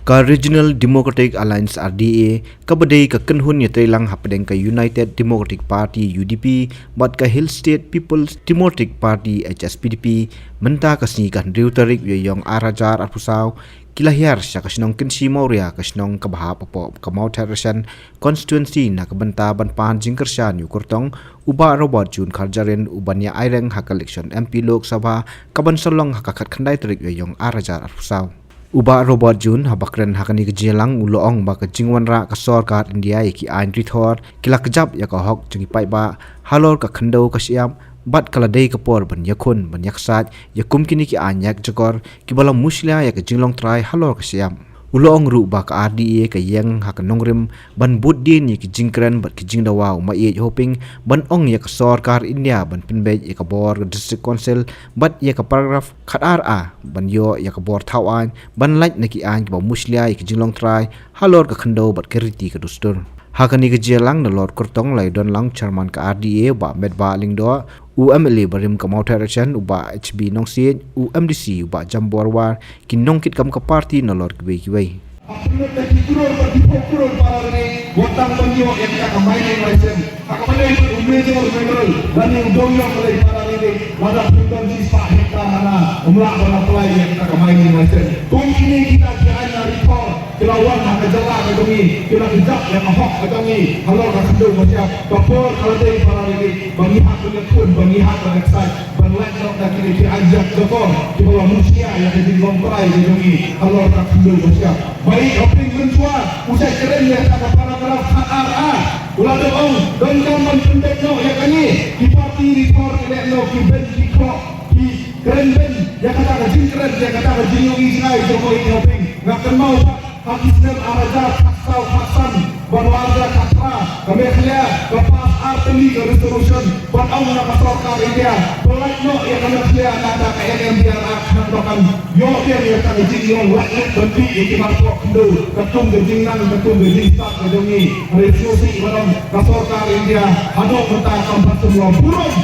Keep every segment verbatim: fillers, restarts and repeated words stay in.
Ka Regional Democratic Alliance, R D A, kaba dei ka kynhun ïatreilang hapdeng ka United Democratic Party, U D P, bad ka Hill State People's Democratic Party, H S P D P, mynta ka sngi ka hynriew tarik Ïaïong ar hajar arphew saw, ki la hiar sha ka shnong Kynshi Mawria, ka shnong kaba hap hapoh ka Mawthadraishan constituency, na ka bynta ban pan jingkyrshan ïa u kyrtong u Bah Robert June Kharjahrin, uban ïa aireng ha ka election M P Lok Sabha kaban sa long ha ka khatkhyndai tarik Ïaïong ar hajar arphew saw. U Bah Robert June, haba kren ha kane ka jingïalang, u la ong ba ka jingwanrah ka sorkar India ïa ki aiñ rithor ki la kjap ïa ka hok jong ki paidbah halor ka khyndew ka shyiap, bad ka la dei ka por ban ïakhun, ban ïaksaid ïa kum kine ki aiñ ïakjakor kiba la mushlia ïa ka jinglong trai halor ka shyiap. U la ong ruh ba ka R D A ka ïeng ha ka nongrim ban bud dien ïa ki jingkren bad ki jingdawa u Maieit Hoping, ban ong ïa ka sorkar India ban pynbeit ïa ka bor ka District Council bad ïa ka paragraph khatar A ban ïoh ïa ka bor thaw aiñ ban lait na ki aiñ kiba mushlia ïa ki jinglong trai halor ka khyndew bad ka riti ka dustur. Ha kane ka jingïalang, nalor kyrtong la ïadon lang Chairman ka R D A, u Bah Metbah Lyngdoh, u M L A barim ka Mawthadraishan, u Bah H B Nongsiej, u M D C, u Bah Jambor War, ki nongkitkam ka party nalor kiwei kiwei. Hap pynlut da ki klur bad ki phew klur para ri, wat tang ban ïoh ïa kata ka mining license. Ha kaba dei bad u Major General, lane u Dongyong Lei para ri, lada pyndonkam shispah hektar hana, ym lah ban apply ïa kata ka mining license. Kum kine kita ki aiñ na rithor ki la wan ha ka jylla ka jong ngi, ki la kjap ïa ka hok ka jong ngi halor ka khyndew ka shyiap. Ka por ka la dei para ri, ba ngi hap ban ïakhun, ba ngi hap ban ïaksaid, ban lait noh na kine ki aiñ ïakjakor kiba la mushlia ïa ka jinglong trai ka jong ngi halor ka khyndew ka shyiap. Maieit Hoping mynshuwa u sa kren ïa kata ka paragraph khatar A, u la dep ong, donkam ban pynbeit noh ïa kane. Ki party rithor ki leh noh ki beiñ ki khoh, ki kren beiñ ïa kata ka jingkren, ïa kata ka jingïohi jngai jong Maieit Hoping. Nga kynmaw pat ha ki snem ar hajar khatsaw khatsan bad ar hajar khatphra, ka Meghalaya ka pass ar tylli ka resolution ban ong na ka sorkar India ban lait noh ïa ka Meghalaya na ka N M D R Act, khnang ba kan ïoh biang ïa ka jingïoh lait leit ban dih ïa ki marpoh khyndew, katkum ka jingnang, katkum ka jingstad ka jong ngi. Hynrei sngewsih ban ong ka sorkar India haduh mynta kam pat sngewbha burom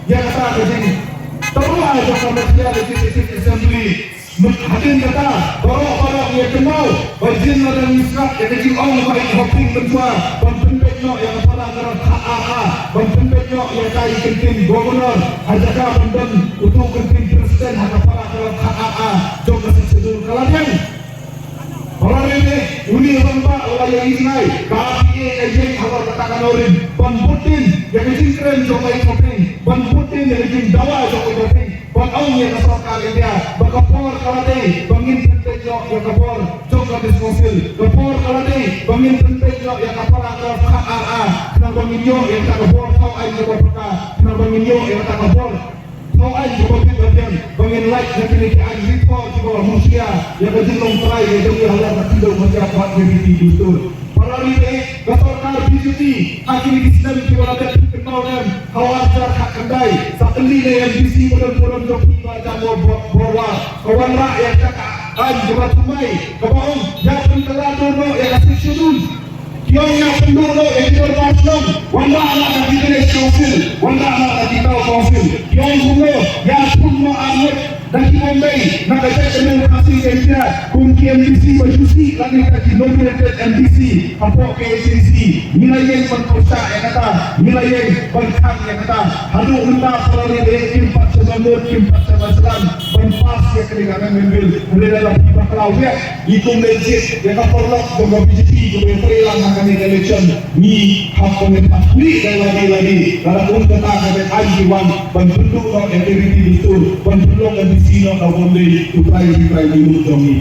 ïa kata ka jingtyrwa jong ka Meghalaya Legislative Assembly. Hadien kata, baroh baroh ngi kynmaw ba jin lada ngi sngap ïa ka jingong u Maieit Hoping mynshuwa ban pynbeit noh ïa ka paragraph khatar A, ban pynbeit noh ïa ka, ïa ka kyntien Governor ha jaka ban don uto u kyntien President ha ka paragraph khatar A jong ka Sixth Schedule, ka la biang. Para ri, une u rangbah u la ïohi jngai, ka R D A ka ïeng halor kata ka nongrim ban bud dien ïa ka jingkren jong u Maieit Hoping, ban bud dien ïa ka jingdawa jong u Maieit Hoping. Ban ong ïa ka sorkar India ba ka por ka la dei ba ngin pynbeit noh ïa ka bor jong ka District Council. Ka por ka la dei ba ngin pynbeit noh ïa ka paragraph khatar A, khnang ba ngin ïoh ïa ka bor thaw aiñ kaba paka, khnang ba ngin ïoh ïa ka bor thaw aiñ kaba bit ba biang, ba ngin lait na kine ki aiñ rithor kiba mushlia ïa ka jinglong trai ka jong ngi halor ka khyndew ka shyiap bad ka riti dustur. Para ri, ka sorkar B J P ha kine ki snem kiba la dep, phi kynmaw ne em, ha u ar hajar khatkhyndai, sa tylli na u M D C ba don burom jong phi, Bah Jambor Borwar, ka wanrah ïa kata ka aiñ kaba thymmai kaba ong ïa pynkylla dur noh ïa ka Sixth Schedule. Ki ong ïa pynduh noh ïa ki dorbar shnong, wanrah noh da ki Village Council, wanrah noh da ki Town Council. Ki ong kumno, ïa pynduh noh ar ngut da ki Bombay, na ka jaitbynriew Khasi Jaiñtia, kum ki M D C ba shu sih, lane da ki nominated M D C hapoh K H A D C. Ngi la ïeng ban pyrshah ïa kata, ngi la ïeng ban khang ïa kata. Haduh mynta, para ri, kim pat sngewbha mut, kim pat sngewbha slam ban pass ïa kane ka amendment bill. Hynrei lada phi bakla weh, ngi kum legit ïa ka paralok jong ka B J P kaba ïatrei lang ha kane ka election. Ngi hap ban ïa pynpaw ïa lade lade. Lada kum kata ka dei aiñ ki wan ban pynduh noh ïa ka riti dustur, ban pynlong M D C noh na Bombay, u trai u trai u jong ngi.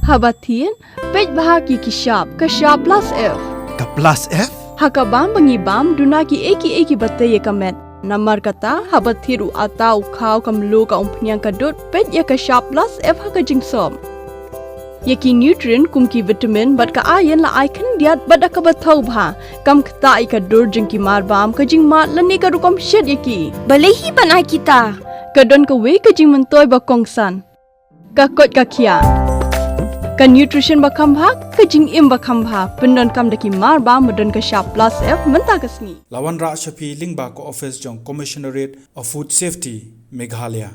Haba thied, peit bha ki ki shap, ka shap plus F. Ka plus F? Ha ka bam ba ngi bam, duna kiei kiei kiba tei ïa ka met. Namar kata, haba thied u atta, u khaw, ka mluh, ka umphniang, ka dud, peit ïa ka shap plus F ha ka jingsop. Ïa ki nutrient kum ki vitamin bad ka iron la ai khyndiat bad da kaba thaw bha. Kam ktah ïa ka dur jong ki marbam, ka jingmad lane ka rukom shet ïa ki. Balei hi ban ai kita? Ka don kawei ka jingmyntoi ba kongsan. Ka koit ka khiah. Ka nutrition ba kham bha, ka jingim ba kham bha. Pyndonkam da ki marbam ba don ka shap plus F mynta ka sngi. La wanrah sha phi lyngba ka office jong Commissionerate of Food Safety, Meghalaya.